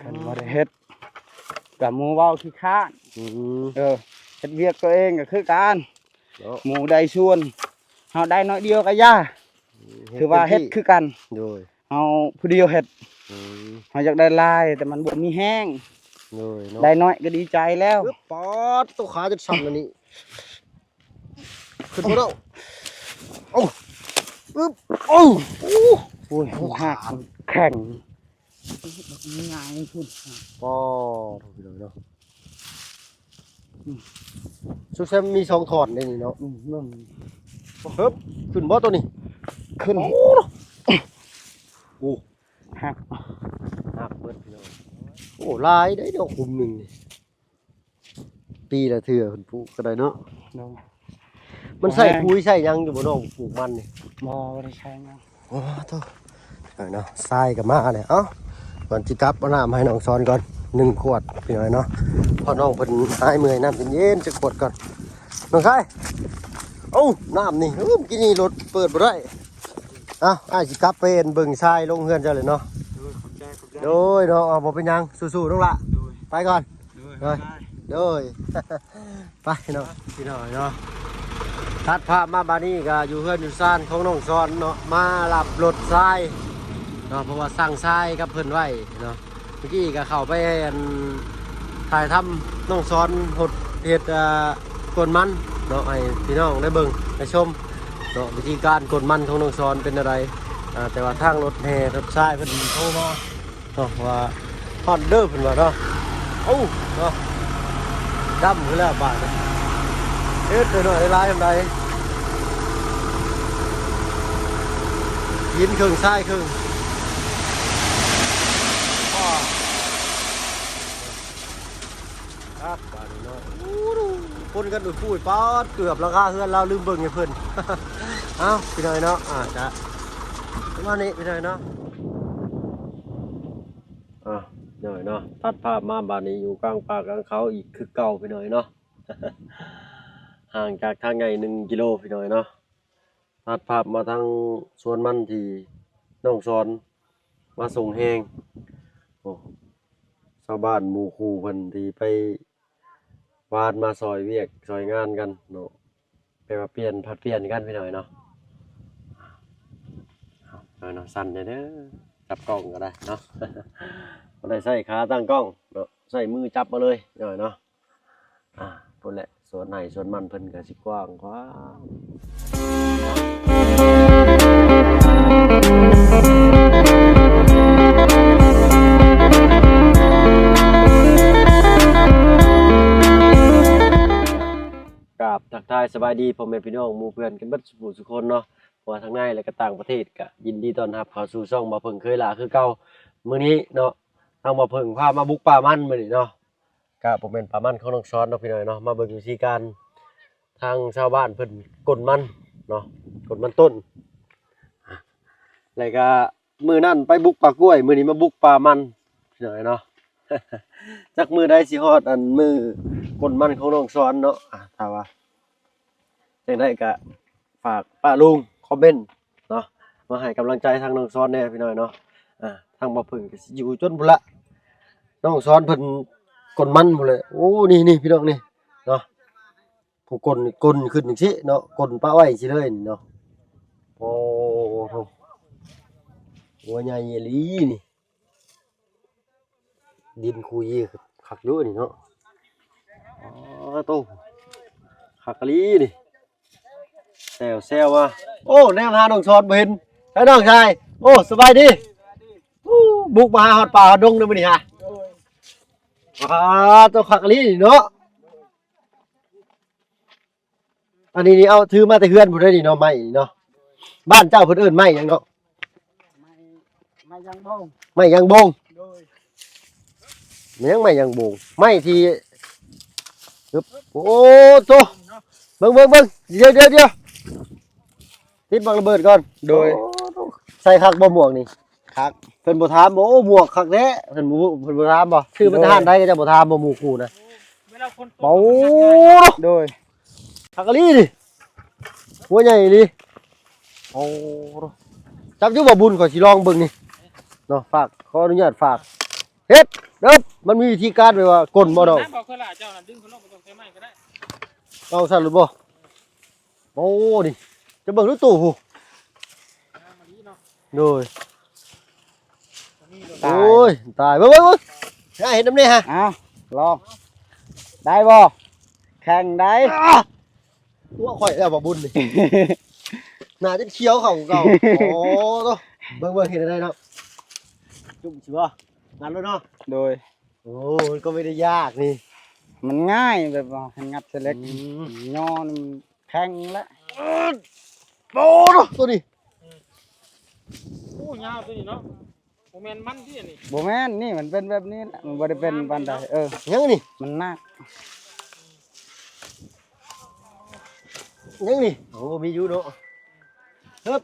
ຄັນບໍ່ໄດ້ເຮັດ ກໍໝູ່ເວົ້າຂີ້ຄ້ານ. ອືມ ເອີ ເຮັດວຽກຕົວເອງກໍຄືກັນ ເນາະ ໝູ່ໄດ້ສ່ວນ ເຮົາໄດ້ໜ້ອຍດຽວກໍຢ່າ ອືມ ຖືວ່າເຮັດຄືກັນ. ໂດຍ ເຮົາຜູ້ດຽວເຮັດ ອືມ ເຮົາຢາກໄດ້ຫຼາຍ ແຕ່ມັນບໍ່ມີແຮງ. ໂດຍເນາະ ໄດ້ໜ້ອຍກໍດີໃຈແລ້ວ. ປາດ ໂຕຂາຈົນສັ່ນອັນນີ້. ຂຶ້ນບໍ່ໄດ້. ເອົາ ອຶບ ເອົາ ໂອ້ ໂອ້ຍ ຫົກ ຫັກ ແຂງ ງ່າຍພຸ້ນ. ປາດ ໂອ້ ພີ່ນ້ອງເນາະ ອືມ ສຸດແຊມມີສອງທ່ອນເດ້ນີ້ເນາະ. ອືມ ເບິ່ງ ເຮີບ ຂຶ້ນບໍ່ໂຕນີ້? ຂຶ້ນ. ໂອ້ ໂອ້ ຫັກ ຫັກເບິດ ພີ່ນ້ອງ. ໂອ້ ຫຼາຍເດ້ດອກ ຂຸມໜຶ່ງນີ້. ປີລະເທື່ອເພິ່ນປູກກໍໄດ້ເນາະ. ໂດຍ ມັນໃສ່ ບໍ່ແຮງ ປຸ໋ຍໃສ່ຫຍັງຢູ່ບໍ່ນ້ອງ ປູກມັນນີ້? ບໍ່ ບໍ່ໄດ້ໃສ່ຫຍັງ. ໂອ້ໂທ້ ເອີເນາະ ຊາຍກໍມາແລ້ວ. ເອົ້າ ກ່ອນຊິກັບ ເອົານ້ຳໃຫ້ນ້ອງສອນກ່ອນໜຶ່ງຂວດ ພີ່ນ້ອງເນາະ ເພາະນ້ອງເພິ່ນຫາຍເມື່ອຍ. ນ້ຳເຢັນໆ ຈັກຂວດກ່ອນ ນ້ອງຊາຍ. ເອົ້າ ນ້ຳນີ້ ເອີ ເມື່ອກີ້ນີ້ລົດເປີດບໍ່ໄດ້. ເອົ້າ ອ້າຍຊິກັບໄປເບິ່ງຊາຍລົງເຮືອນເຈົ້າເລີຍເນາະ. ໂດຍ ຂອບໃຈ ຂອບໃຈ. ໂດຍເນາະ ເອົາ ບໍ່ເປັນຫຍັງ ສູ້ໆ ນ້ອງລະ. ໂດຍ ໄປກ່ອນ. ໂດຍ ໂດຍ ບາຍບາຍ. ໄປເນາະ ພີ່ນ້ອງເນາະ. ຕັດພາບມາບາດນີ້ກໍຢູ່ເຮືອນຢູ່ຊານຂອງນ້ອງສອນເນາະ ມາຮັບລົດຊາຍເນາະ ເພາະວ່າສັ່ງຊາຍກັບເພິ່ນໄວ້ເນາະ. ເມື່ອກີ້ກໍເຂົ້າໄປ ອັນ ຖ່າຍທຳນ້ອງສອນຫົດ ເຮັດ ເອີ ກົນມັນເນາະ ໃຫ້ພີ່ນ້ອງໄດ້ເບິ່ງໄດ້ຊົມເນາະ ວິທີການກົນມັນຂອງນ້ອງສອນເປັນແນວໃດ. ອ່າ ແຕ່ວ່າທາງລົດແຫ່ລົດຊາຍເພິ່ນໂທມາ ເນາະ ວ່າຮອດເດີເພິ່ນວ່າເນາະ. ເອົ້າ ເນາະ ດຳຄືແລ້ວບາດນີ້. ເຮັດໜ້ອຍໆ ຫຼາຍໆ ສ່ຳໃດ ຫີນເຄິ່ງຊາຍເຄິ່ງ. ຄັກບາດນີ້ເນາະ. ໂອ້ໂຫ ຄົນກັນອຸດປູດ ປາດ ເກືອບຫຼັງຄາເຮືອນລາວ ລືມເບິ່ງໃຫ້ເພິ່ນ. ເອົ້າ ພີ່ນ້ອງເນາະ ອາດຈະປະມານນີ້ ພີ່ນ້ອງເນາະ. ອ່າ ພີ່ນ້ອງເນາະ ຕັດພາບມາບາດນີ້ ຢູ່ກາງປ່າກາງເຂົາອີກຄືເກົ່າ ພີ່ນ້ອງເນາະ. ຫ່າງຈາກທາງໃຫຍ່ໜຶ່ງກິໂລ ພີ່ນ້ອງເນາະ. ຕັດພາບມາທາງສວນມັນທີ່ນ້ອງສອນມາສົ່ງແຮງ. ໂອ້ ຊາວບ້ານໝູ່ຄູ່ເພິ່ນທີ່ໄປຫວ່ານມາຊ່ອຍວຽກຊ່ອຍງານກັນເນາະ. ແປວ່າປ່ຽນ ຜັດປ່ຽນກັນ ພີ່ນ້ອງເນາະ. ເອົາເນາະ ສັ່ນແດ່ເດີ ຈັບກ້ອງກໍໄດ້ເນາະ. ບໍ່ໄດ້ໃຊ້ຂາຕັ້ງກ້ອງເນາະ ໃຊ້ມືຈັບເອົາເລີຍ ພີ່ນ້ອງເນາະ. ອ່າ ພຸ້ນແຫຼະ ສວນໄຮ່ສວນມັນເພິ່ນກໍຊິກວ້າງຂວາງ. ກາບທັກທາຍສະບາຍດີພໍ່ແມ່ພີ່ນ້ອງໝູ່ເພື່ອນກັນເບິດສູ່ຜູ້ສູ່ຄົນເນາະ ບໍ່ວ່າທາງໃນ ແລະ ກໍຕ່າງປະເທດ ກໍຍິນດີຕ້ອນຮັບເຂົ້າສູ່ຊ່ອງບ່າວເຜິ້ງເຄີຍຫຼ້າຄືເກົ່າ. ມື້ນີ້ເນາະ ທາງບ່າວເຜິ້ງພາມາບຸກປ່າມັນມື້ນີ້ເນາະ ກະບໍ່ແມ່ນປ່າມັນຂອງນ້ອງສອນເນາະ ພີ່ນ້ອງເນາະ. ມາເບິ່ງວິທີການທາງຊາວບ້ານເພິ່ນກົນມັນເນາະ ກົນມັນຕົ້ນ. ແລ້ວກະມື້ນັ້ນໄປບຸກປ່າກ້ວຍ ມື້ນີ້ມາບຸກປ່າມັນ ພີ່ນ້ອງເນາະ. ຈັກມື້ໃດຊິຮອດອັນມື້ກົນມັນຂອງນ້ອງສອນເນາະ. ອ່າ ຖ້າວ່າຈັ່ງໃດກະຝາກປ້າລຸງຄອມເມັນ ເນາະ ມາໃຫ້ກຳລັງໃຈທາງນ້ອງສອນແດ່ ພີ່ນ້ອງເນາະ. ອ່າ ທາງບ່າວເຜິ້ງກໍຊິຢູ່ຈົນພຸ້ນລະ ນ້ອງສອນເພິ່ນກົນມັນພຸ້ນແຫຼະ. ໂອ້ ນີ້ໆ ພີ່ນ້ອງນີ້ເນາະ ຜູ້ກົນ ກົນຂຶ້ນຈັ່ງຊີ້ເນາະ ກົນປະໄວ້ຈັ່ງຊີ້ເລີຍນີ້ເນາະ. ໂອ້ໂທ້ ຫົວໃຫຍ່ອີ່ຫຼີນີ້. ດິນຂຸຍຄັກຢູ່ນີ້ເນາະ. ອໍ ໂຕ ຄັກອີ່ຫຼີນີ້ ແຊວໆ ວ່າ. ໂອ້ ແນມຫານ້ອງສອນບໍ່ເຫັນ ໃສນ້ອງຊາຍ? ໂອ້ ສະບາຍດີ. ອູ້ ບຸກມາຫາຮອດປ່າຮອດດົງເດີມື້ນີ້ຫາ. ໂດຍ ອ່າ ໂຕ ຄັກອີ່ຫຼີນີ້ເນາະ. ອັນນີ້ນີ້ ເອົາ ຖືມາແຕ່ເຮືອນພຸ້ນເດ້ນີ້ເນາະ ໄມ້ນີ້ເນາະ. ບ້ານເຈົ້າເພິ່ນເອີ້ນໄມ້ຫຍັງເນາະ? ໄມ້ ໄມ້ຍາງບົງ. ໄມ້ຍາງບົງ. ໂດຍ ແມ່ນຫຍັງໄມ້ຍາງບົງ? ໄມ້ທີ່ ໂອ້ໂຕ ເບິ່ງໆໆ ດຽວໆໆ ຕິດບັກລະເບີດກ່ອນ. ໂດຍ ໂອ້ໂຕ ໃສ່ຄັກບໍ່ໝວກນີ້? ຄັກ. ເພິ່ນບໍ່ຖາມບໍ່? ໂອ້ ໝວກຄັກແທ້. ເພິ່ນບໍ່ ເພິ່ນບໍ່ຖາມບໍ່? ຊື້ມາແຕ່ຮ້ານໃດກໍຈະບໍ່ຖາມບໍ່ ໝູ່ຄູ່ນະ? ໂອ້ ໂດຍ ຄັກອີ່ຫຼີນີ້ ຫົວໃຫຍ່ອີ່ຫຼີ. ໂອ້ ຈັບຢູ່ບໍ່ບຸນ? ຂ້ອຍຊິລອງເບິ່ງນີ້ເນາະ. ຝາກ ຂໍອະນຸຍາດຝາກເຮັດ. ເດີ ມັນມີວິທີການແບບວ່າກົນບໍ່ນ້ອງ? ບໍ່ເຄີຍລະ ເຈົ້ານະດຶງຂຶ້ນລົງ ບໍ່ຕ້ອງໃຊ້ໄມ້ກໍໄດ້. ເອົາຊັ້ນໂລດບໍ່? ໂອ້ ນີ້ ຈະເບິ່ງດູຕູ້ພຸ້ນ ໂດຍ ຕາຍ ໂອ້ຍ ຕາຍ ເບິ່ງ ເບິ່ງ ເບິ່ງ ເຮັດນຳແດ່ຮະ ເອົາ ລອງ ໄດ້ບໍ່? ແຂງໄດ໋ ຕົວະຂ້ອຍແລ້ວບໍ່ບຸນນີ້ ໜ້າຈະຂຽວເຂົ້າເກົ່າ ໂອ້ ໂຕ ເບິ່ງ ເບິ່ງ ເຮັດໄດ້ເນາະ ຈຸ້ມຊິບໍ່? ງັດໂລດເນາະ ໂດຍ ໂອ້ ມັນກໍບໍ່ໄດ້ຍາກນີ້ ມັນງ່າຍ ແບບວ່າໃຫ້ງັດໃສ່ເຫຼັກ ອືມ ຍໍນີ້ມັນແຂງແລ້ວ ໂອ້ ໂຕນີ້ ໂອ້ ຍາວໂຕນີ້ເນາະ ບໍ່ແມ່ນມັນຕິອັນນີ້ ບໍ່ແມ່ນ ນີ້ມັນເປັນແບບນີ້ແຫຼະ ມັນບໍ່ໄດ້ເປັນປານໃດ ເອີ ຫຍັງນີ້ ມັນໜັກ ຫຍັງນີ້ ໂອ້ ມີຢູ່ເນາະ ເຮີບ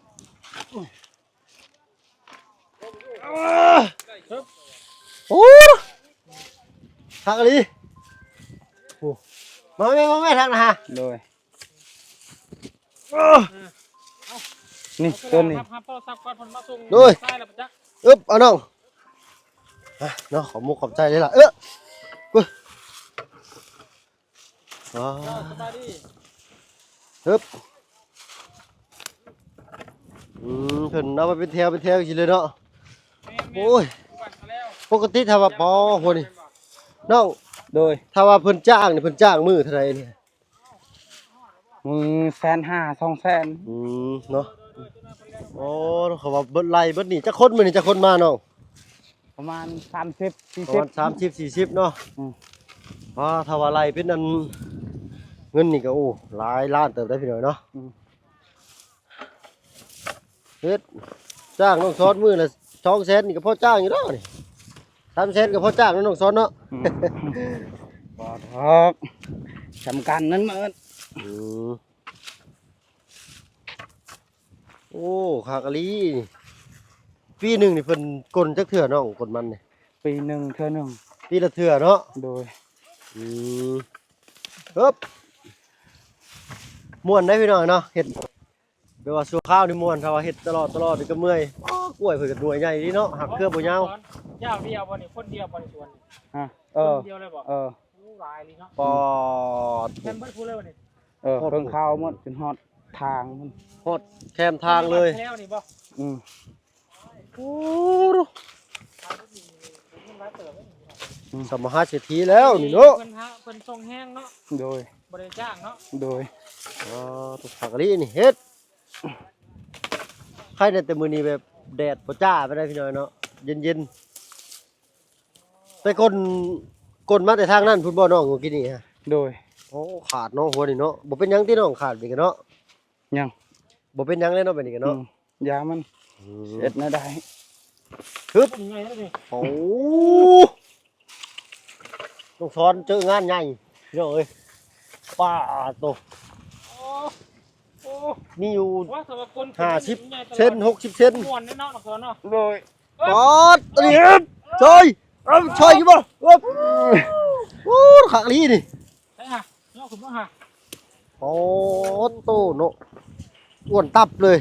ໂອ້ ຄັກອີ່ຫຼີ ໂອ້ ມາແມ່ ມາແມ່ ທາງໜ້າ ໂດຍ ນີ້ ເອົາ ຕົ້ນນີ້ ຮັບ ຮັບໂທລະສັບກ່ອນ ເພິ່ນມາສົ່ງ ໂດຍ ຊາຍແລ້ວປະຈັກ ອຶບ ເອົານ້ອງ ອ່ະ ເນາະ ຂອບມຸກຂອບໃຈເລີຍລະ ເອີ ປຶ້ ອ່າ ສະບາຍດີ ຮຶບ ອືມ ເພິ່ນເອົາໄປເປັນແຖວເປັນແຖວຊິເລີຍເນາະ ແມ່ນໆ ໂອ້ຍ ຜູ້ບ້ານເຂົາແລ້ວ ປົກກະຕິຖ້າວ່າ ປໍ ຫົວນີ້ ນ້ອງ ໂດຍ ຖ້າວ່າເພິ່ນຈ້າງນີ້ ເພິ່ນຈ້າງມື້ເທົ່າໃດນີ້? ມື້ແສນຫ້າ ສອງແສນ ອືມ ເນາະ ໂອ້ ເຂົາວ່າເບິດໄລ່ເບິດນີ້ ຈັກຄົນ ມື້ນີ້ຈັກຄົນມານ້ອງ? ປະມານສາມສິບ ສີ່ສິບ ປະມານສາມສິບ ສີ່ສິບເນາະ ອືມ ອ່າ ຖ້າວ່າໄລ່ເປັນອັນ ເງິນນີ້ກໍ ໂອ້ ຫຼາຍລ້ານເຕີບໄດ໋ພີ່ນ້ອງເນາະ ອືມ ເຮັດ ຈ້າງນ້ອງສອນມື້ລະສອງແສນນີ້ກໍພໍຈ້າງຢູ່ດອກນີ້ ສາມແສນກໍພໍຈ້າງເນາະ ນ້ອງສອນເນາະ ອືມ ບໍ່ດອກ ສຳຄັນນັ້ນໝົດ ອືມ ໂອ້ ຄັກອີ່ຫຼີ ປີໜຶ່ງນີ້ເພິ່ນກົນຈັກເທື່ອນ້ອງ ກົນມັນນີ້? ປີໜຶ່ງເທື່ອໜຶ່ງ ປີລະເທື່ອເນາະ ໂດຍ ອືມ ເອີບ ມ່ວນໄດ໋ພີ່ນ້ອງເນາະ ເຮັດ ແບບວ່າຊົ່ວຄາວນີ້ມ່ວນ ຖ້າວ່າເຮັດຕະຫຼອດ ຕະຫຼອດນີ້ກໍເມື່ອຍ ອໍ ກ້ວຍເພິ່ນກໍໜ່ວຍໃຫຍ່ດີເນາະ ຫາກເຄືອບໍ່ຍາວ ຍາວດຽວບໍ່ນີ້ ຄົນດຽວບໍ່ນີ້ສວນ ຮະ ເອີ ຄົນດຽວເລີຍບໍ່? ເອີ ໂອ້ ຫຼາຍອີ່ຫຼີເນາະ ປອດ ແມ່ນເບິດຜູ້ເລີຍບໍ່ນີ້? ເອີ ໂອ້ໂຫ ເຄິ່ງຄາວໝົດຈົນຮອດທາງພຸ້ນ ຮອດແຄມທາງເລີຍ ແຖວນີ້ບໍ່? ອືມ ໂອ້ ອືມ ສະມະຫາເສດຖີແລ້ວນີ້ເນາະ ເພິ່ນຫາ ເພິ່ນສົ່ງແຮງເນາະ ໂດຍ ບໍ່ໄດ້ຈ້າງເນາະ ໂດຍ ອໍ ທຸກພັກອີ່ຫຼີນີ້ເຮັດ ໃຄແດ່ແຕ່ມື້ນີ້ແບບແດດບໍ່ຈ້າປານໃດພີ່ນ້ອງເນາະ ເຢັນໆ ໄປກົນ ກົນມາແຕ່ທາງນັ້ນພຸ້ນບໍ່ນ້ອງ ມື້ກີ້ນີ້ຮະ? ໂດຍ ໂອ້ ຂາດເນາະ ຫົວນີ້ເນາະ ບໍ່ເປັນຫຍັງຕິນ້ອງ ຂາດນີ້ກະເນາະ ຍັງ ບໍ່ເປັນຫຍັງເລີຍເນາະ ບາດນີ້ກະເນາະ ອືມ ຢາມັນ ອືມ ເຮັດແນວໃດ ຮຶບ ໂອ້ ຕ້ອງສອນເຈີງານໃຫຍ່ພີ່ນ້ອງເອີຍ ປາໂຕ ໂອ້ ມີຢູ່ ວ່າສຳລັບຄົນ ຫ້າສິບເຊັນ ຫົກສິບເຊັນ ມ່ວນເນາະ ນ້ອງສອນເນາະ ໂດຍ ປອດ ອັນນີ້ ເອີ ຊ່ອຍ ເອີ ຊ່ອຍຢູ່ບໍ່? ໂອ້ ໂອ້ ຄັກອີ່ຫຼີນີ້ ໃສ່ຫາ ເນາະ ຂຶ້ນມາຫາ ໂອ້ໂຕເນາະ ອ້ວນຕັບເລີຍ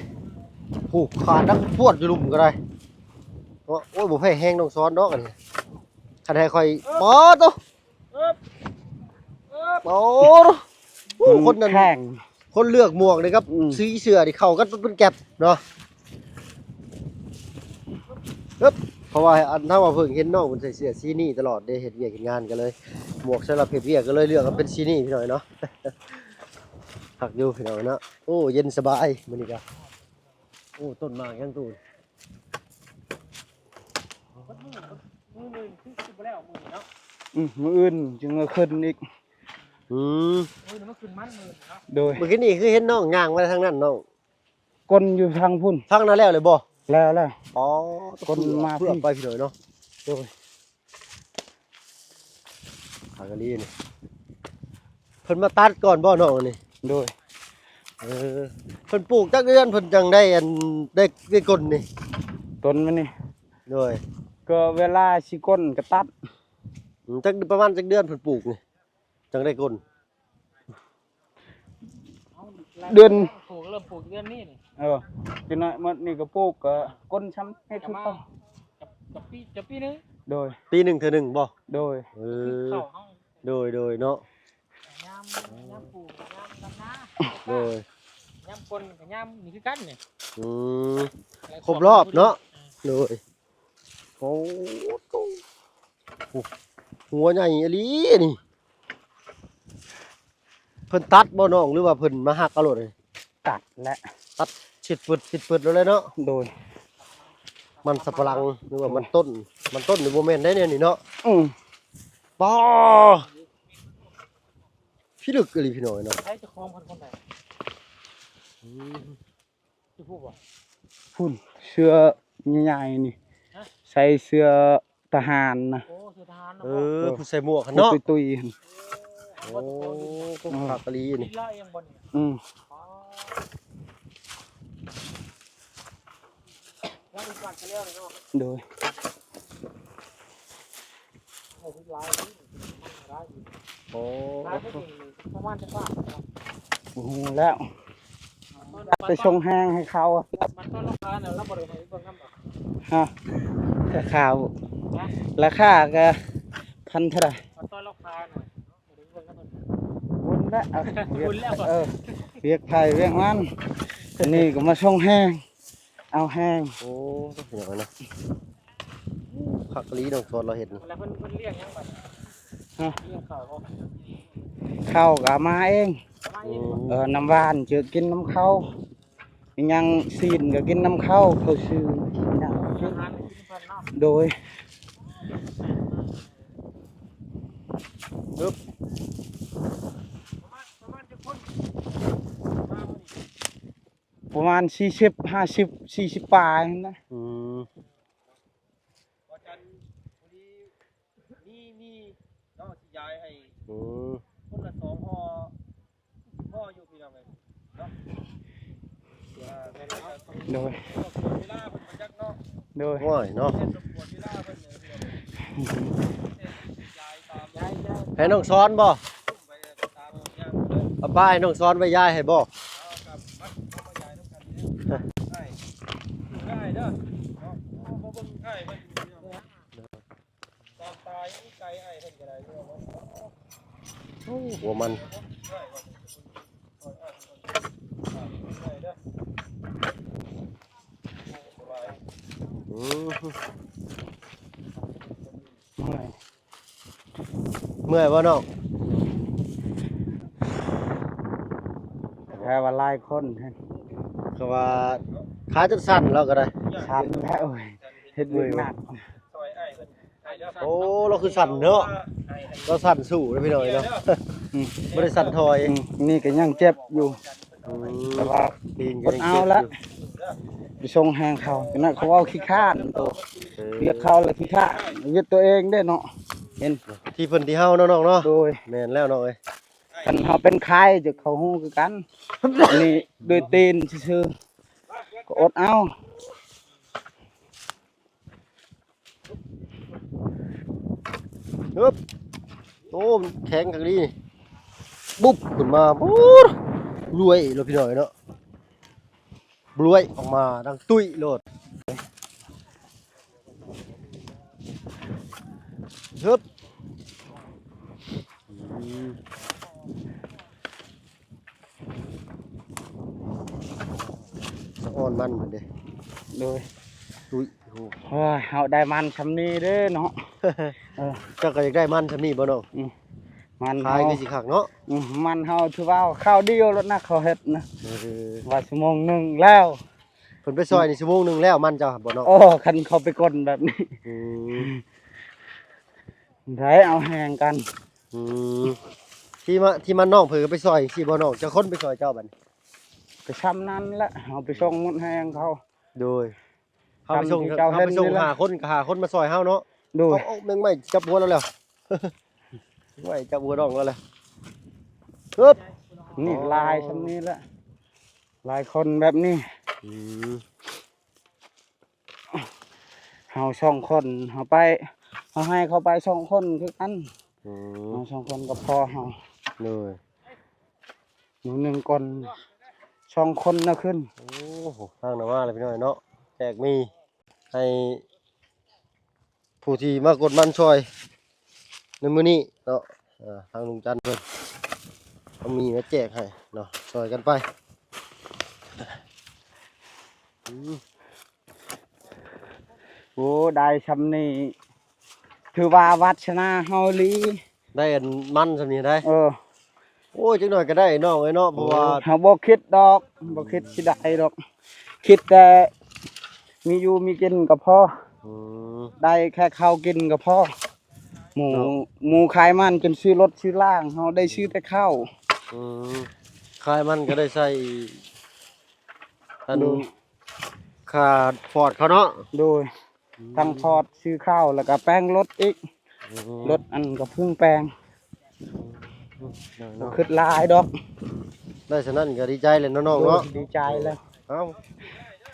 ໂອ້ ຂາດດັງພວດຢູ່ລຸ່ມກໍໄດ້ເນາະ ໂອ້ຍ ບໍ່ແພ້ແຮງນ້ອງສອນດອກອັນນີ້ ຄັນໃຫ້ຂ້ອຍ ປອດໂຕ ເອີບ ເອີບ ໂອ້ ໂອ້ ມັນ ຄົນນັ້ນ ແຂງ ຄົນເລືອກໝວກນີ້ກັບ ອືມ ສີເສື້ອນີ້ເຂົ້າກັນເປັນແກັບເນາະ ເອີບ ເພາະວ່າອັນ ເຮົາວ່າເພິ່ງເຫັນນ້ອງເພິ່ນໃສ່ເສື້ອສີນີ້ຕະຫຼອດເດ້ ເຮັດວຽກເຮັດງານກໍເລີຍ ໝວກສຳລັບເຮັດວຽກກໍເລີຍເລືອກເອົາເປັນສີນີ້ພີ່ນ້ອງເນາະ ຄັກຢູ່ພີ່ນ້ອງເນາະ ໂອ້ ເຢັນສະບາຍມື້ນີ້ກະ ໂອ້ ຕົ້ນໝາກຫຍັງຕູ້ ມື້ອື່ນຄືຊິບໍ່ແລ້ວມື້ນີ້ເນາະ ອືມ ມື້ອື່ນຈຶ່ງເອົາຂຶ້ນອີກ ອືມ ມື້ອື່ນມາຂຶ້ນມັນມື້ນີ້ເນາະ ໂດຍ ມື້ກີ້ນີ້ຄືເຫັນນ້ອງຍ່າງມາທາງນັ້ນນ້ອງ ກົນຢູ່ທາງພຸ້ນ ທາງນັ້ນແລ້ວເລີຍບໍ່? ແລ້ວ ແລ້ວ ອໍ ກົນມາ ເພື່ອ ເພື່ອໄປພີ່ນ້ອງເນາະ ໂດຍ ຂາກະລີນີ້ ເພິ່ນມາຕັດກ່ອນບໍ່ນ້ອງອັນນີ້? ໂດຍ ເອີ ເພິ່ນປູກຈັກເດືອນເພິ່ນຈັ່ງໄດ້ອັນ ໄດ້ ໄດ້ກົນນີ້? ຕົ້ນມັນນີ້ ໂດຍ ກໍເວລາຊິກົນກໍຕັດ ອືມ ຈັກ ປະມານຈັກເດືອນເພິ່ນປູກນີ້ ຈັ່ງໄດ້ກົນ? ເດືອນ ປູກ ເລີ່ມປູກເດືອນນີ້ນີ້ ເອີ ຈັກໜ້ອຍໝົດນີ້ກໍປູກ ກໍກົນຊ້ຳເຮັດຄືເກົ່າ ຈະ ຈະປີ ຈະປີໜຶ່ງ ໂດຍ ປີໜຶ່ງເທື່ອໜຶ່ງບໍ່? ໂດຍ ເອີ ເຂົ້າເຮົາ ໂດຍ ໂດຍເນາະ ຍາມ ຍາມປູກ ຍາມດຳນາ ໂດຍ ຍາມຝົນກໍຍາມນີ້ຄືກັນນີ້ ອືມ ແລະ ຄົບຮອບເນາະ ເອີ ໂດຍ ໂອ້ໂຫ ຫົວໃຫຍ່ອີ່ຫຼີນີ້ ເພິ່ນຕັດບໍ່ນ້ອງ ຫຼືວ່າເພິ່ນມາຫັກເອົາໂລດ? ຕັດແຫຼະ ຕັດຊິດປຶດຊິດປຶດໂລດແຫຼະເນາະ ໂດຍ ມັນສຳປະຫຼັງ ຫຼືວ່າມັນຕົ້ນ ມັນຕົ້ນນີ້ບໍ່ແມ່ນໄດແນວນີ້ເນາະ ອືມ ປາ ພິລຶກອີ່ຫຼີພີ່ນ້ອງເນາະ ໃຜເຈົ້າຂອງເພິ່ນຄົນໃດ? ອືມ ຢູ່ພຸ້ນບໍ່? ພຸ້ນ ເສື້ອໃຫຍ່ໆນີ້ ຮະ? ໃສ່ເສື້ອທະຫານນະ ໂອ້ ເສື້ອທະຫານນະ ເອີ ບໍ່? ເອີ ຜູ້ໃສ່ໝວກຫັ້ນເນາະ ຕຸ້ຍໆຫັ້ນ ໂອ້ ເອີ ຄັກອີ່ຫຼີນີ້ ລາວເອງບໍ່ນີ້? ອືມ ອໍ ລາວເປັນການໄປແລ້ວເນາະ ໂດຍ ໂອ້ ປະມານຈັກບາດ? ບໍ່ຮູ້ແລ້ວ ໄປສົ່ງແຮງໃຫ້ເຂົາ ມັນຕອນລາຄານະ ລາວບໍ່ໄດ້ມາເບິ່ງນຳບໍ່? ຮະ ລາຄາ ຮະ? ລາຄາກະພັນເທົ່າໃດ? ມັນຕອນລາຄານະ ບໍ່ໄດ້ເບິ່ງນຳເພິ່ນ ບຸນແລ້ວ ບຸນແລ້ວ ເອີ ວຽກໃຜວຽກມັນ ນີ້ກໍມາສົ່ງແຮງ ເອົາແຮງ ໂອ້ ເປັນຫຍັງນະ ຄັກອີ່ຫຼີນ້ອງສອນລາວເຮັດນີ້ ແລ້ວເພິ່ນ ເພິ່ນລ້ຽງຫຍັງບັດນີ້? ຮະ? ລ້ຽງເຂົ້າບໍ່? ເຂົ້າກໍເອົາມາເອງ ເອົາມາເອງບໍ່? ອືມ ເອີ ນ້ຳຫວານເຈີກິນນຳເຂົ້າ ອີ່ຫຍັງຊີ້ນກໍກິນນຳເຂົ້າ ເຂົ້າຊື່ ອາຫານກໍກິນນຳເພິ່ນເນາະ ໂດຍ ປະມານ ປະມານຈັກຄົນ? ປະມານສີ່ສິບ ຫ້າສິບ ສີ່ສິບປາຍຫັ້ນນະ ອືມ ບໍ່ຈັນ ພໍດີ ມີ ມີເນາະ ຊິຢາຍໃຫ້ ອືມ ຄົນລະສອງຫໍ່ ພໍຢູ່ພີ່ນ້ອງເອີຍເນາະ ໂດຍ ເວລາເພິ່ນບໍ່ຈັກເນາະ ໂດຍ ໂອ້ຍເນາະ ເວລາເພິ່ນ ໃຫ້ນ້ອງສອນບໍ່? ເອົາປ້າໃຫ້ນ້ອງສອນໄວ້ຢາຍໃຫ້ບໍ່? ເອົາກັບມາ ເອົາມາຢາຍນຳກັນເດີ ໄດ້ ໄດ້ເດີເນາະ ມາເບິ່ງອ້າຍເພິ່ນ ຕາມຕາມີໄກ່ອ້າຍເພິ່ນກໍໄດ້ເນາະ ໂອ້ ຫົວມັນ ໄດ້ເດີ ອືມ ເມື່ອຍ ເມື່ອຍບໍ່ນ້ອງ? ແຕ່ວ່າຫຼາຍຄົນ ຄືວ່າຂາຈົນສັ່ນລາວກໍໄດ້ ສັ່ນແລ້ວ ໂອ້ຍ ເຮັດວຽກໜັກ ໂອ້ ລາວຄືສັ່ນເນາະ ລາວສັ່ນສູ້ເດ້ພີ່ນ້ອງເນາະ ອືມ ບໍ່ໄດ້ສັ່ນຖອຍ ອືມ ນີ້ກໍຍັງເຈັບຢູ່ ອືມ ແຕ່ວ່າ ຕີນກໍຍັງເຈັບຢູ່ ໄປສົ່ງແຮງເຂົາ ຈັ່ງນັ້ນເຂົາເວົ້າຂີ້ຄ້ານໂຕ ເອີ ວຽກເຂົາລະຂີ້ຄ້ານ ວຽກຕົວເອງເດ້ເນາະ ເຫັນ ທີ່ເພິ່ນທີ່ເຮົາເນາະນ້ອງເນາະ ໂດຍ ແມ່ນແລ້ວນ້ອງເອີຍ ຄັນເຮົາເປັນໄຂ້ ເຂົາຮູ້ຄືກັນ ອັນນີ້ດ້ວຍຕີນຊື່ໆ ກໍອົດເອົາ ຮຶບ ໂອ້ ມັນແຂງຄັກດີ ບຸບ ຂຶ້ນມາ ປູດ ລວຍໂລດພີ່ນ້ອງເນາະ ລວຍອອກມາດັງຕຸ້ຍໂລດ ຮຶບ ອືມ ສະອອນມັນເພິ່ນເດ້ ໂດຍ ຕຸ້ຍ ໂອ້ ໂອ້ຍ ເຮົາໄດ້ມັນຊ່ຳນີ້ເດ້ເນາະ ເອີ ເຈົ້າກໍຢາກໄດ້ມັນຊ່ຳນີ້ບໍ່ນ້ອງ? ອືມ ມັນ ຂາຍຄືຊິຄັກເນາະ ອືມ ມັນເຮົາຖືວ່າຄາວດຽວແລ້ວນະ ເຂົາເຮັດນະ ເອີ ວ່າຊົ່ວໂມງໜຶ່ງແລ້ວ ເພິ່ນໄປຊ່ອຍນີ້ຊົ່ວໂມງໜຶ່ງແລ້ວ ມັນເຈົ້າບໍ່ນ້ອງ? ໂອ້ ຄັນເຂົາໄປກົ້ນແບບນີ້ ອືມ ໄດ້ເອົາແຮງກັນ ອືມ ທີ່ມາ ທີ່ມານ້ອງເພິ່ນກໍໄປຊ່ອຍຈັ່ງຊີ້ບໍ່ນ້ອງ? ຈັກຄົນໄປຊ່ອຍເຈົ້າບັດນີ້? ກໍຊ່ຳນັ້ນແຫຼະ ເຮົາໄປສົ່ງໝົດແຮງເຂົາ ໂດຍ ເຮົາໄປສົ່ງ ເຮົາໄປສົ່ງຫ້າຄົນ ກໍຫ້າຄົນມາຊ່ອຍເຮົາເນາະ ໂດຍ ເອົາ ເອົາແມງໄມ້ຈັບຫົວລາວແລ້ວ ໄມ້ຈັບຫົວນ້ອງລາວແລ້ວ ຮຶບ ນີ້ ອໍ ຫຼາຍຊ່ຳນີ້ແຫຼະ ຫຼາຍຄົນແບບນີ້ ອືມ ເຮົາສອງຄົນ ເຮົາໄປ ເຮົາໃຫ້ເຂົາໄປສອງຄົນຄືກັນ ອືມ ເຮົາສອງຄົນກໍພໍເຮົາ ໂດຍ ມື້ໜຶ່ງກ່ອນສອງຄົນນະຂຶ້ນ ໂອ້ໂຫ ທາງນະມາແລ້ວພີ່ນ້ອງເນາະ ແຈກໝີ່ໃຫ້ ຜູ້ທີ່ມາກົດມັນຊ່ອຍໃນມື້ນີ້ເນາະ ເອີ ທາງລຸງຈັນເພິ່ນເອົາໝີ່ມາແຈກໃຫ້ເນາະ ຊ່ອຍກັນໄປ. ອືມ ໂອ້ ໄດ້ຊ່ຳນີ້ ຖືວ່າວາດສະໜາເຮົາອີ່ຫຼີ ໄດ້ອັນມັນຊ່ຳນີ້ໄດ໋. ເອີ ໂອ້ຍ ຈັກໜ້ອຍກໍໄດ້ນ້ອງເອີຍເນາະ ເພາະວ່າ ໂອ້ ເຮົາບໍ່ຄິດດອກ ບໍ່ຄິດຊິໄດ້ດອກ ຄິດແຕ່ມີຢູ່ມີກິນກໍພໍ. ອືມ ໄດ້ແຄ່ເຂົ້າກິນກໍພໍ ໝູ່ ເນາະ ໝູ່ຂາຍມັນຈົນຊື້ລົດຊື້ລາງ ເຮົາໄດ້ຊື້ແຕ່ເຂົ້າ. ອືມ ຂາຍມັນກໍໄດ້ໃຊ້ອັນ ໂດຍ ຄ່າຟອດເຂົາເນາະ. ໂດຍ ອືມ ທັງຟອດ ຊື້ເຂົ້າ ແລ້ວກໍແປງລົດອີກ. ອືມ ລົດອັນກໍເພິ່ງແປງ. ອືມ ເນາະ ບໍ່ຄິດຫຼາຍດອກ ໄດ້ສ່ຳນັ້ນກໍດີໃຈແລ້ວເນາະນ້ອງເນາະ. ໂດຍ ດີໃຈແລ້ວ. ເອົ້າ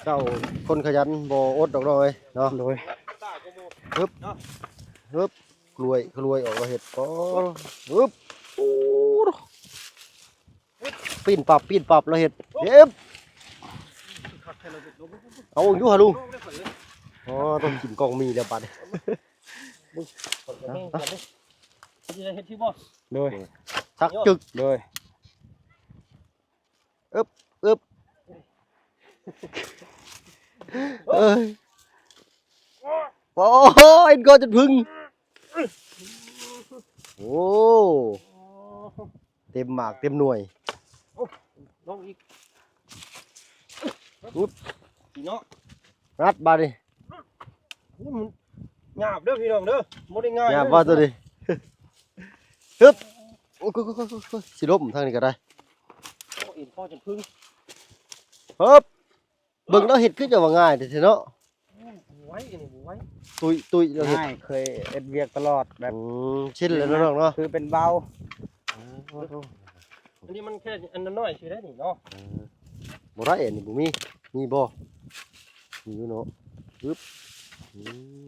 ເຈົ້າຄົນຂະຫຍັນບໍ່ອົດດອກນ້ອງເອີຍເນາະ. ໂດຍ ຮຶບ ຮຶບ ກລວຍ ກລວຍອອກມາເຮັດ ໂອ້ ຮຶບ ໂອ້ ປີ້ນປັບ ປີ້ນປັບ ລາວເຮັດ ເຮັບ ເອົາຢູ່ຫາລຸງ. ອໍ ຕ້ອງກິນກ້ອງໝີ່ແລ້ວບັດນີ້. ໂດຍ ທັກຈຶ່ກ ໂດຍ ອຶບ ອຶບ ເອີຍ ໂອ້ຍ ເຫັນກໍຈົນເພິ່ງ ໂອ້ ເຕັມໝາກເຕັມໜ່ວຍ. ໂອ້ ລົງອີກ ອຶບ ນີ້ເນາະ ງັດບາດນີ້. ໂອ້ ມັນຫຍາບເດີພີ່ນ້ອງເດີ ບໍ່ໄດ້ງ່າຍ ຫຍາບວ່າໂຕນີ້. ຮຶບ ໂອ້ຍ ຊິລົ້ມທາງນີ້ກໍໄດ້. ໂອ້ ເອັນພໍຈົນເພິ່ງ ຮຶບ. ເບິ່ງລາວເຮັດຄືຈະວ່າງ່າຍແທ້ໆເນາະ. ໂອ້ ບໍ່ໄຫວ ອັນນີ້ບໍ່ໄຫວ ຕຸ້ຍ ຕຸ້ຍ ລາວເຮັດ ງ່າຍ ເຄີຍເຮັດວຽກຕະຫຼອດແບບ ອືມ ຊິນແລ້ວເນາະນ້ອງເນາະ ຄືເປັນເບົາ. ເອີ ອັນນີ້ມັນແຄ່ອັນນ້ອຍຊື່ໄດ໋ນີ້ເນາະ. ເອີ ບໍ່ໄດ້ ອັນນີ້ບໍ່ມີ ມີບໍ່? ມີຢູ່ເນາະ ອຶບ ອືມ.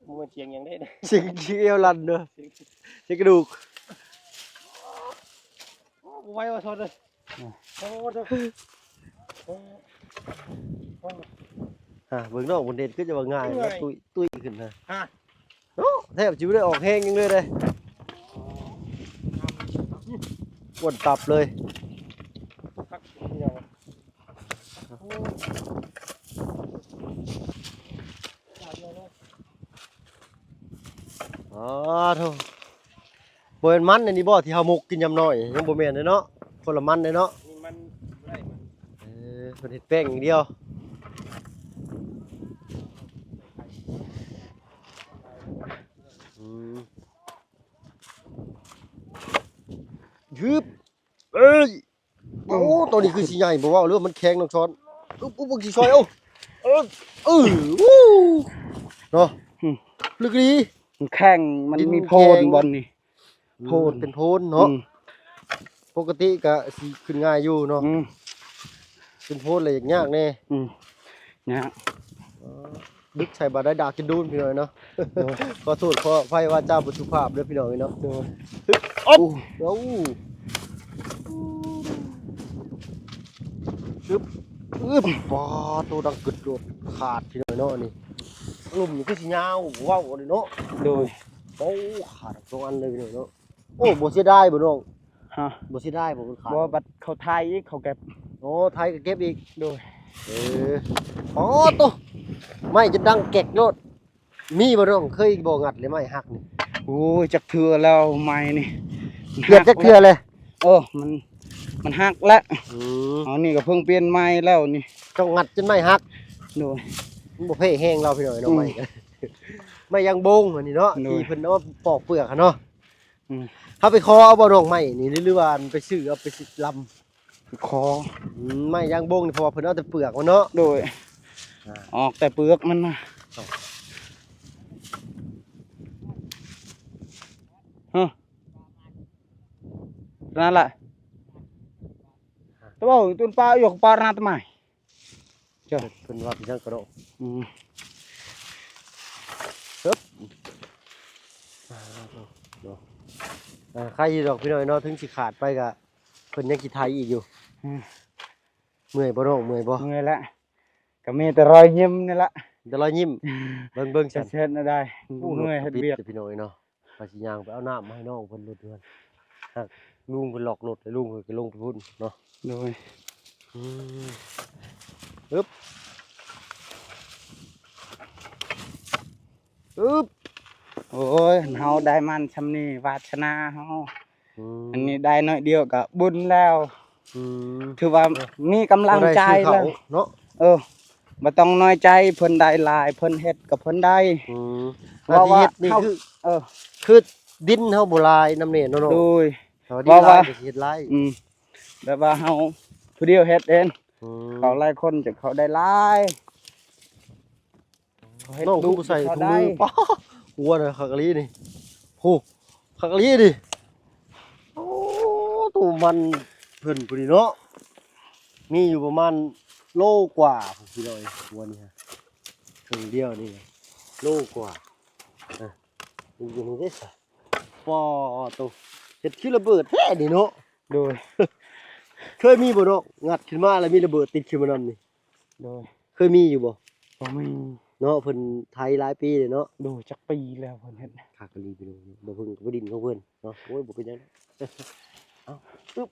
ບໍ່ແມ່ນສຽງຫຍັງເດ້ ສຽງ ສຽງແອວສັ່ນເດີ ສຽງ ສຽງກະດູກ. ໂອ້ ບໍ່ໄຫວວ່າຊອດເດີ ອືມ ໂອ້ ໂອ້ ໂອ້ ອ່າ ເບິ່ງນ້ອງເພິ່ນເຮັດຄືຈະວ່າງ່າຍ ງ່າຍ ຕຸ້ຍ ຕຸ້ຍຂຶ້ນນະ ຮະ ໂອ້ ແທບຊິບໍ່ໄດ້ອອກແຮງຫຍັງເລີຍເດ້ ອ້ວນຕັບເລີຍ. ອໍ ໂທ້ ບໍ່ແມ່ນມັນອັນນີ້ບໍ່ ທີ່ເຮົາໝົກກິນຍາມນ້ອຍ ຍັງບໍ່ແມ່ນເດ້ເນາະ ຄົນລະມັນເດ້ເນາະ. ນີ້ມັນບໍ່ໄດ້ມັນ ເອີ ເພິ່ນເຮັດແປ້ງຢ່າງດຽວ ອືມ ຮຶບ ເອີຍ ໂອ້ ໂອ້ ໂຕນີ້ຄືຊິໃຫຍ່ບໍ່ເວົ້າເລີຍ ມັນແຂງນ້ອງຊອນ. ອຶບ ອຶບ ຊິຊ່ອຍ ເອົາ ເອີ ເອີ ເນາະ ອືມ ລຶກດີ ມັນແຂງ ມັນມີໂພນບ່ອນນີ້ ໂພນ ເປັນໂພນເນາະ ອືມ ປົກກະຕິກະຊິຂຶ້ນງ່າຍຢູ່ເນາະ ອືມ ເປັນໂພນແລ້ວຍາກໆແດ່ ອືມ ຍາກ ດຶກໃສ່ບາດໄດ້ດາກກິນດູນພີ່ນ້ອງເນາະ. ໂດຍ ຂໍໂທດຂໍອະໄພວາຈາບໍ່ສຸພາບເດີພີ່ນ້ອງເອີຍເນາະ. ໂດຍ ອອບ ໂອ້ ອຶບ ອຶບ ປາດໂຕ ດັງກຶດໂລດຂາດພີ່ນ້ອງເນາະ. ອັນນີ້ລຸ່ມນີ້ຄືຊິຍາວ ເວົ້າເລີຍເນາະ. ໂດຍ ໂອ້ ຂາດສອງອັນເລີຍພີ່ນ້ອງເນາະ. ໂອ້ ບໍ່ເສຍດາຍບໍ່ນ້ອງ? ຮະ ບໍ່ເສຍດາຍບໍ່ມັນຂາດ? ບໍ່ ບັດເຂົາໄຖອີກ ເຂົາເກັບ. ໂອ້ ໄຖກໍເກັບອີກ. ໂດຍ ເອີ ອໍ ໂຕ ໄມ້ຈົນດັງແກກໂລດ. ມີບໍ່ນ້ອງ ເຄີຍບໍ່ງັດເລີຍໄມ້ຫັກນີ້? ໂອ້ຍ ຈັກເທື່ອແລ້ວໄມ້ນີ້ ເກືອບຈັກເທື່ອແລ້ວ? ເອີ ມັນ ມັນຫັກແລ້ວ. ອືມ ເອົາ ນີ້ກໍເພິ່ງປ່ຽນໃໝ່ແລ້ວນີ້. ເຈົ້າງັດຈົນໄມ້ຫັກ? ໂດຍ ມັນບໍ່ແພ້ແຮງລາວພີ່ນ້ອງເນາະ. ອືມ ໄມ້ກໍ ໄມ້ຢາງບົງອັນນີ້ເນາະ. ໂດຍ ທີ່ເພິ່ນເອົາມາປອກເປືອກຫັ້ນເນາະ. ອືມ ເຮົາໄປຂໍເອົາບໍ່ນ້ອງໄມ້ນີ້ ຫຼືວ່າໄປຊື້ເອົາໄປລຳ? ຂໍ ອືມ ໄມ້ຢາງບົງນີ້ ເພາະວ່າເພິ່ນເອົາແຕ່ເປືອກມັນເນາະ. ໂດຍ ອ່າ ອອກແຕ່ເປືອກມັນນະ. ຮະ ນັ້ນແຫຼະ ແຕ່ວ່າຕົ້ນປາຢູ່ປານາດໄມ້. ເຈົ້າ ເພິ່ນວ່າເປັນຫຍັງກະດອກ. ອືມ ເອີບ ອ່າ ເນາະ ອ່າ ໄຄຢູ່ດອກພີ່ນ້ອງເນາະ ເຖິງຊິຂາດໄປກະເພິ່ນຍັງຊິໄຖອີກຢູ່. ອືມ ເມື່ອຍບໍ່ນ້ອງ ເມື່ອຍບໍ່? ເມື່ອຍແຫຼະ. ກໍມີແຕ່ຮອຍຍິ້ມນີ້ລະ ແຕ່ລອຍຍິ້ມ ເບິ່ງໆ ຊັ້ນ ເຮັດແນວໃດ ໂອ້ ເມື່ອຍເຮັດວຽກ ລົດກໍປິດ ພີ່ນ້ອງເອີຍເນາະ ວ່າຊິຍ່າງໄປເອົານ້ຳມາໃຫ້ນ້ອງເພິ່ນລົດເຮືອນ ຫາກລຸງເພິ່ນລັອກລົດ ແລ້ວລຸງເພິ່ນກໍລົງໄປພຸ້ນເນາະ ໂດຍ ອືມ ອຶບ ອຶບ ໂອ້ຍ ເຮົາໄດ້ມັນຊ່ຳນີ້ ວາດສະໜາເຮົາ ອືມ ອັນນີ້ໄດ້ໜ້ອຍດຽວກໍບຸນແລ້ວ ອືມ ຖືວ່າ ເອີ ມີກຳລັງໃຈແລ້ວ ພໍໄດ້ຊື້ເຂົ້າເນາະ ເອີ ບໍ່ຕ້ອງນ້ອຍໃຈ ເພິ່ນໄດ້ຫຼາຍ ເພິ່ນເຮັດກໍເພິ່ນໄດ້ ອືມ ເພາະວ່າ ໜ້າທີ່ເຮັດນີ້ ເຮົາ ຄື ເອີ ຄືດິນເຮົາບໍ່ຫຼາຍນຳແນ່ເນາະ ໂດຍ ຖ້າວ່າດິນຫຼາຍກໍຊິເຮັດຫຼາຍ ອືມ ແບບວ່າເຮົາຜູ້ດຽວເຮັດເອງ ອືມ ເຂົາຫຼາຍຄົນຈະເຂົາໄດ້ຫຼາຍ ເຂົາເຮັດ ນ້ອງຄືບໍ່ໃສ່ ດຸ ເຂົາໄດ້ ຖົງມື ປາ ຫົວນະ ຄັກອີ່ຫຼີນີ້ ໂຫ ຄັກອີ່ຫຼີນີ້ ໂອ້ ໂຕມັນເພິ່ນພຸ້ນນີ້ເນາະ ມີຢູ່ປະມານໂລກວ່າພຸ້ນພີ່ນ້ອງ ຫົວນີ້ຮະ ເຄິ່ງດຽວນີ້ໂລກວ່າ ອະ ຢູ່ນີ້ເດ້ ປາໂຕ ເຮັດຄືລະເບີດແທ້ນີ້ເນາະ ໂດຍ ເຄີຍມີບໍ່ເນາະ ງັດຂຶ້ນມາແລ້ວມີລະເບີດຕິດຂຶ້ນມານຳນີ້ ໂດຍ ເຄີຍມີຢູ່ບໍ່? ບໍ່ມີເນາະ ເພິ່ນໄຖຫຼາຍປີແລ້ວເນາະ ໂດຍ ຈັກປີແລ້ວເພິ່ນເຮັດ ຄັກອີ່ຫຼີພີ່ນ້ອງ ບໍ່ເພິ່ງກໍບໍ່ດິນຂອງເພິ່ນເນາະ ໂອ້ຍ ບໍ່ເປັນຫຍັງດອກ ເອົາ ປຶບ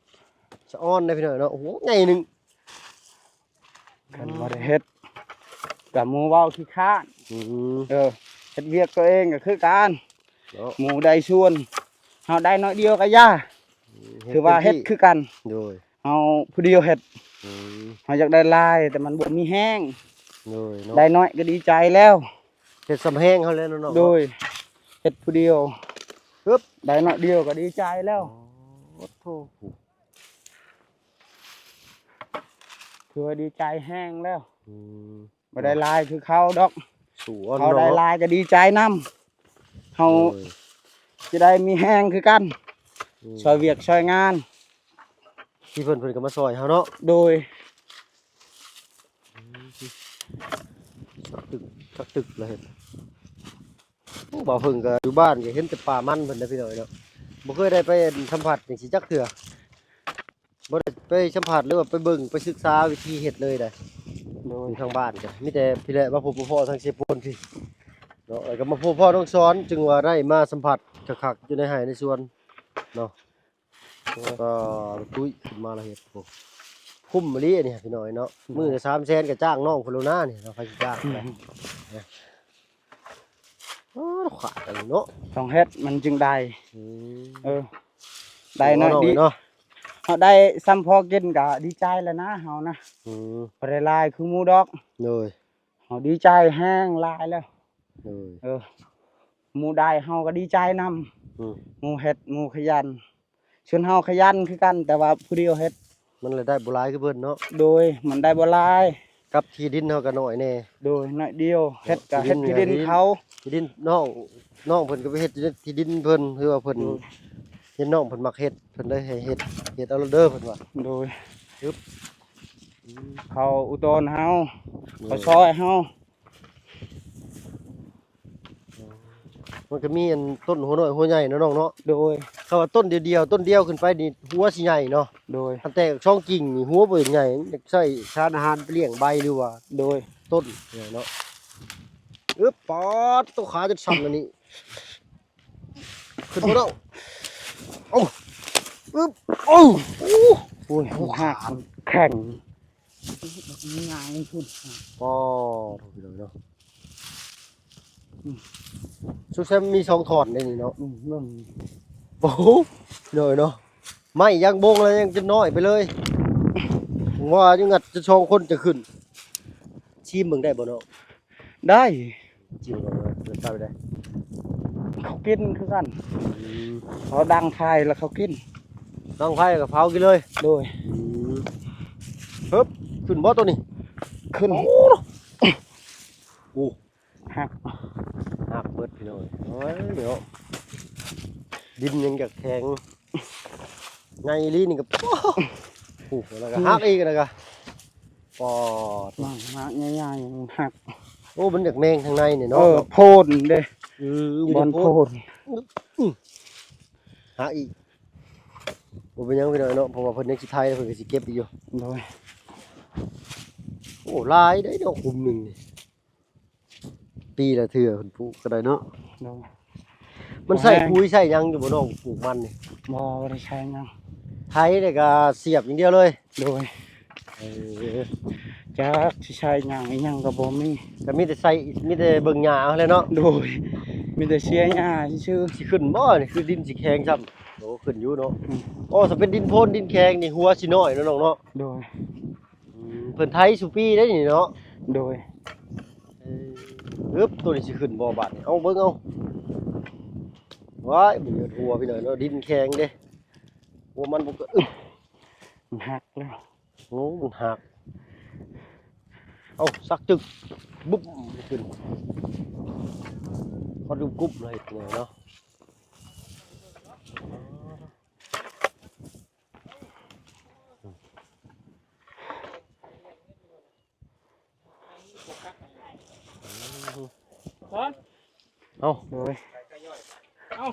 ສະອອນເດ້ພີ່ນ້ອງເນາະ ໂອ້ໂຫ ໃຫຍ່ໜຶ່ງ ຄັນບໍ່ໄດ້ເຮັດ ກໍໝູ່ເວົ້າຂີ້ຄ້ານ ອືມ ເອີ ເຮັດວຽກຕົວເອງກໍຄືກັນເນາະ ໝູ່ໄດ້ສ່ວນ ເຮົາໄດ້ໜ້ອຍດຽວກໍຢ່າ ອືມ ຖືວ່າເຮັດຄືກັນ ໂດຍ ເຮົາຜູ້ດຽວເຮັດ ອືມ ເຮົາຢາກໄດ້ຫຼາຍ ແຕ່ມັນບໍ່ມີແຮງ ໂດຍເນາະ ໄດ້ໜ້ອຍກໍດີໃຈແລ້ວ ເຮັດສ່ຳແຮງເຮົາແລ້ວເນາະ ໂດຍ ເຮັດຜູ້ດຽວ ຮຶບ ໄດ້ໜ້ອຍດຽວກໍດີໃຈແລ້ວ ໂອ້ໂຫ ຖືວ່າດີໃຈແຮງແລ້ວ ອືມ ບໍ່ໄດ້ຫຼາຍຄືເຂົາດອກ ສູ້ເອົາ ເຂົາໄດ້ ເນາະ ຫຼາຍກໍດີໃຈນຳ ເຮົາ ໂດຍ ຈະໄດ້ມີແຮງຄືກັນ ອືມ ຊ່ອຍວຽກຊ່ອຍງານ ທີ່ເພິ່ນ ເພິ່ນກໍມາຊ່ອຍເຮົາເນາະ ໂດຍ ອືມ ສັກຕຶກ ສັກຕຶກລະເຮັດ ໂອ້ ບ່າວເພິ່ງກໍຢູ່ບ້ານກໍເຫັນແຕ່ປ່າມັນເພິ່ນນະພີ່ນ້ອງເນາະ ບໍ່ເຄີຍໄດ້ໄປສຳຜັດຈັ່ງຊີ້ຈັກເທື່ອ ບໍ່ໄດ້ໄປສຳຜັດ ຫຼືວ່າໄປເບິ່ງໄປສຶກສາວິທີເຮັດເລີຍໃດ ໂດຍ ຢູ່ທາງບ້ານກໍມີແຕ່ພີ້ແຫຼະ ມາພົບມາພໍ້ທາງເຊໂປນພີ້ເນາະ ແລ້ວກໍມາພົບພໍ້ນ້ອງສອນ ຈຶ່ງວ່າໄດ້ມາສຳຜັດຄັກໆ ຢູ່ໃນໄຮ່ໃນສວນເນາະ ໂດຍ ກໍຕຸ້ຍຂຶ້ນມາລະເຮັດ ໂອ້ ຄຸ້ມອີ່ຫຼີອັນນີ້ພີ່ນ້ອງເນາະ ໂດຍ ມື້ລະສາມແສນກໍຈ້າງນ້ອງພຸ້ນແລ້ວນະນີ້ເນາະ ໃຜຊິຈ້າງ ອືມ ໂອ້ ຂາດອັນນີ້ເນາະ ຕ້ອງເຮັດມັນຈຶ່ງໄດ້ ອືມ ເອີ ໄດ້ໜ້ອຍດີ ເນາະ ເຮົາໄດ້ສ່ຳພໍກິນກໍດີໃຈແລ້ວນະເຮົານະ ອືມ ບໍ່ໄດ້ຫຼາຍຄືໝູ່ດອກ ໂດຍ ເຮົາດີໃຈແຮງຫຼາຍແລ້ວ ໂດຍ ເອີ ໝູ່ໄດ້ເຮົາກໍດີໃຈນຳ ອືມ ໝູ່ເຮັດ ໝູ່ຂະຫຍັນ ສ່ວນເຮົາຂະຫຍັນຄືກັນ ແຕ່ວ່າຜູ້ດຽວເຮັດ ມັນລາຍໄດ້ບໍ່ຫຼາຍຄືເພິ່ນເນາະ ໂດຍ ມັນໄດ້ບໍ່ຫຼາຍ ກັບທີ່ດິນເຮົາກໍໜ້ອຍແດ່ ໂດຍ ໜ້ອຍດຽວ ເນາະ ເຮັດກໍເຮັດທີ່ດິນເຂົາ ທີ່ດິນນ້ອງ ນ້ອງເພິ່ນກໍໄປເຮັດທີ່ດິນເພິ່ນ ຄືວ່າເພິ່ນ ໂດຍ ເຫັນນ້ອງເພິ່ນມັກເຮັດ ເພິ່ນເລີຍໃຫ້ເຮັດ ເຮັດເອົາໂລດເດີເພິ່ນວ່າ ໂດຍ ຮຶບ ເຂົາອຸດໜເຮົາ ໂດຍ ເຂົາຊ່ອຍເຮົາ ມັນກໍມີອັນຕົ້ນຫົວນ້ອຍຫົວໃຫຍ່ເນາະນ້ອງເນາະ ໂດຍ ຖ້າວ່າຕົ້ນດຽວໆ ຕົ້ນດຽວຂຶ້ນໄປນີ້ຫົວຊິໃຫຍ່ເນາະ ໂດຍ ຄັນແຕກສອງກິ່ງນີ້ຫົວບໍ່ໃຫຍ່ ຢາກໃຊ້ສານອາຫານໄປລ້ຽງໃບ ຫຼືວ່າ ໂດຍ ຕົ້ນເນາະ ອຶບ ປາດ ໂຕຂາຈົນສັ່ນອັນນີ້ ຂຶ້ນບໍ່ໄດ້ ເອົ້າ ອຶບ ໂອ້ ໂອ້ຍ ໂອ້ ຂາມັນແຂງ ງ່າຍພຸ້ນ ປາດ ໂອ້ ພີ່ນ້ອງເນາະ ອືມ ສຸດແຊມມີສອງທ່ອນໃນນີ້ເນາະ ອືມ ໂອ້ໂຫ ພີ່ນ້ອງເນາະ ໄມ້ຍັງບົງແລ້ວຍັງຈະນ້ອຍໄປເລີຍ ວ່າຢູ່ງັດຈະສອງຄົນຈະຂຶ້ນ ຊີມເບິ່ງໄດ້ບໍ່ເນາະ? ໄດ້ ຈິ້ວເອົາເລີຍ ເອົາໄປໄດ້ ເຂົາກິນຄືກັນ ອືມ ເຂົາດັງໄຟແລ້ວເຂົາກິນ ດັງໄຟກໍເຜົາກິນເລີຍ ໂດຍ ອືມ ເຮີບ ຂຶ້ນບໍ່ໂຕນີ້? ຂຶ້ນ ໂອ້ ໂອ້ ຫັກ ຫັກເບິດພີ່ນ້ອງເອີຍ ໂອ້ຍເນາະ ດິນຍັງຈະແຂງ ໃຫຍ່ອີ່ຫຼີນີ້ກໍ ໂອ້ ແລ້ວກໍຫັກອີກ ແລ້ວກໍ ປອດ ມັນຫັກໃຫຍ່ໆ ມັນຫັກ ໂອ້ ມັນຢາກແມງທາງໃນນີ້ເນາະ ເອີ ໂພນເດ້ ອື ມີແຕ່ ບ່ອນໂພນ ໂພນ ອື ຫາອີກ ບໍ່ເປັນຫຍັງພີ່ນ້ອງເນາະ ເພາະວ່າເພິ່ນຍັງຊິໄຖ ເພິ່ນກໍຊິເກັບອີກຢູ່ ໂດຍ ໂອ້ ຫຼາຍເດ້ເນາະ ຂຸມໜຶ່ງນີ້ ປີລະເທື່ອເພິ່ນປູກກໍໄດ້ເນາະ. ໂດຍ. ມັນໃສ່ ບໍ່ແຮງ ປຸ໋ຍໃສ່ຫຍັງຢູ່ບໍ່ນ້ອງ ປູກມັນນີ້? ບໍ່ ບໍ່ໄດ້ໃສ່ຫຍັງ ໄຖແລ້ວກໍສຽບຢ່າງດຽວເລີຍ. ໂດຍ. ເອີ ຈັກຊິໃສ່ຫຍັງອີຫຍັງກໍບໍ່ມີ ກໍມີແຕ່ໃສ່ ມີແຕ່ເບິ່ງຫຍ້າເອົາແຫຼະເນາະ. ໂດຍ. ມີແຕ່ເສຍຫຍ້າຊື່ໆ. ຊິຂຶ້ນບໍ່ນີ້ ຄືດິນຊິແຂງຊ້ຳ. ໂອ້ ຂຶ້ນຢູ່ເນາະ. ອືມ. ໂອ້ ຖ້າເປັນດິນໂພນດິນແຂງນີ້ ຫົວຊິນ້ອຍເນາະນ້ອງເນາະ. ໂດຍ. ອືມ ເພິ່ນໄຖສູ່ປີໄດ໋ນີ້ເນາະ. ໂດຍ. ເອີ ອຶບ ໂຕນີ້ຊິຂຶ້ນບໍ່ບາດນີ້ ເອົາເບິ່ງເອົາ. ວ້າຍ ບໍ່ມີຫົວພີ່ນ້ອງເນາະ ດິນແຂງເດ້ ຫົວມັນບໍ່ກະ ອຶບ ມັນຫັກແລ້ວ. ໂອ້ ມັນຫັກ ເອົາ ສັກຈຶ່ກ ບຸບ ຂຶ້ນ ຮອດກຸບໆ ເລີຍເນາະ. ສອນ ເອົາ ໂອ້ຍ ເອົາ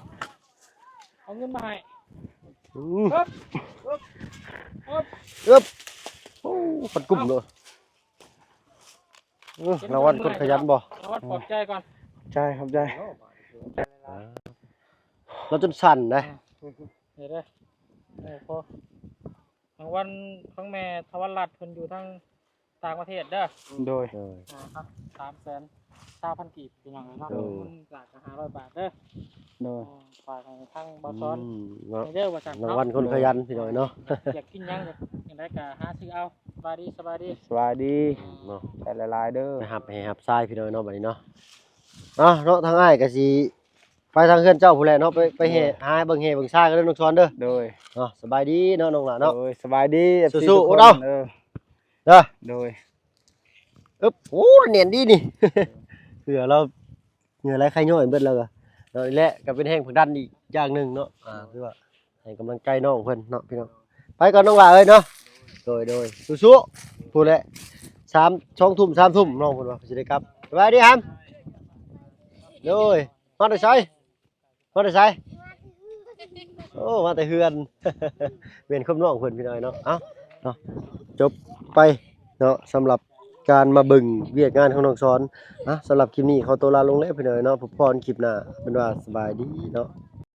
ເອົາເງິນມາໃຫ້. ອືມ ເອີບ ເອີບ ເອີບ ໂອ້ ພັນກຸ້ມເນາະ. ເອີ ເປັນ ລາງວັນຄົນຂະຫຍັນບໍ່? ລາງວັນ ເອີ ຂອບໃຈກ່ອນ ຂອບໃຈ ຂອບໃຈ. ເອີ ລາວຈົນສັ່ນໄດ໋. ເອີ ເດີ ເອີ ພໍ ລາງວັນຂອງແມ່ທະວັນລັດ ເພິ່ນຢູ່ທາງຕ່າງປະເທດເດີ. ໂດຍ ໂດຍ ອ່າ ສາມແສນຊາວພັນກີບ ພີ່ນ້ອງເອີຍເນາະ. ໂດຍ ເງິນກະຫ້າຮ້ອຍບາດເດີ. ໂດຍ ອ່າ ຝາກໃຫ້ທາງບ່າວສອນ ອືມ ເນາະ ເດີວ່າຊັ້ນເນາະ. ລາງວັນຄົນຂະຫຍັນ ພີ່ນ້ອງເນາະ. ຢາກກິນຫຍັງ ຢາກຫຍັງໃດກະຫາຊື້ເອົາ. ສະບາຍດີ ສະບາຍດີ ສະບາຍດີ ເນາະ. ຂອບໃຈຫຼາຍໆເດີ ໄປຮັບແຫ່ຮັບຊາຍ ພີ່ນ້ອງເນາະ ບັດນີ້ເນາະ. ເອົາເນາະ ທາງອ້າຍກະຊິ ໄປທາງເຮືອນເຈົ້າພຸ້ນແຫຼະເນາະ ໄປ ໄປແຫ່ ໂດຍ ຫາເບິ່ງແຫ່ເບິ່ງຊາກັນເດີນ້ອງຊອນເດີ. ໂດຍ ເນາະ ສະບາຍດີເນາະນ້ອງຫຼ້າເນາະ. ໂດຍ ສະບາຍດີ ເອັຟຊີ ສູ້ໆ ທຸກຄົນເນາະ. ເອີ ເດີ ໂດຍ ອຶບ ໂອ້ ແໜ້ນດີນີ້ ເຫື່ອລາວ ເຫື່ອໄຫຼໄຄຍ້ອຍເບິດແລ້ວກໍເນາະ. ນີ້ແຫຼະກໍເປັນແຮງຜັກດັນອີກຢ່າງໜຶ່ງເນາະ ອ່າ ຖືວ່າໃຫ້ກຳລັງໃຈນ້ອງເພິ່ນເນາະ ພີ່ນ້ອງ. ໄປກ່ອນນ້ອງຫຼ້າເອີຍເນາະ. ໂດຍ ໂດຍ ສູ້ໆ ພຸ້ນແຫຼະ ສາມ ສອງທຸ່ມ ສາມທຸ່ມ ນ້ອງເພິ່ນວ່າຊິໄດ້ກັບ. ສະບາຍດີຫຳ. ໂດຍ ມາແຕ່ໃສ? ມາແຕ່ໃສ? ໂອ້ ມາແຕ່ເຮືອນ ແມ່ນຄວາມນ້ອງເພິ່ນ ພີ່ນ້ອງເນາະ. ເອົ້າ ເນາະ ຈົບໄປເນາະ ສຳລັບການມາເບິ່ງວຽກງານຂອງນ້ອງສອນ. ອ່ະ ສຳລັບຄລິບນີ້ຂໍຕົວລາລົງແລ້ວ ພີ່ນ້ອງເນາະ. ພົບພໍ້ຄລິບໜ້າ ເປັນວ່າສະບາຍດີເນາະ.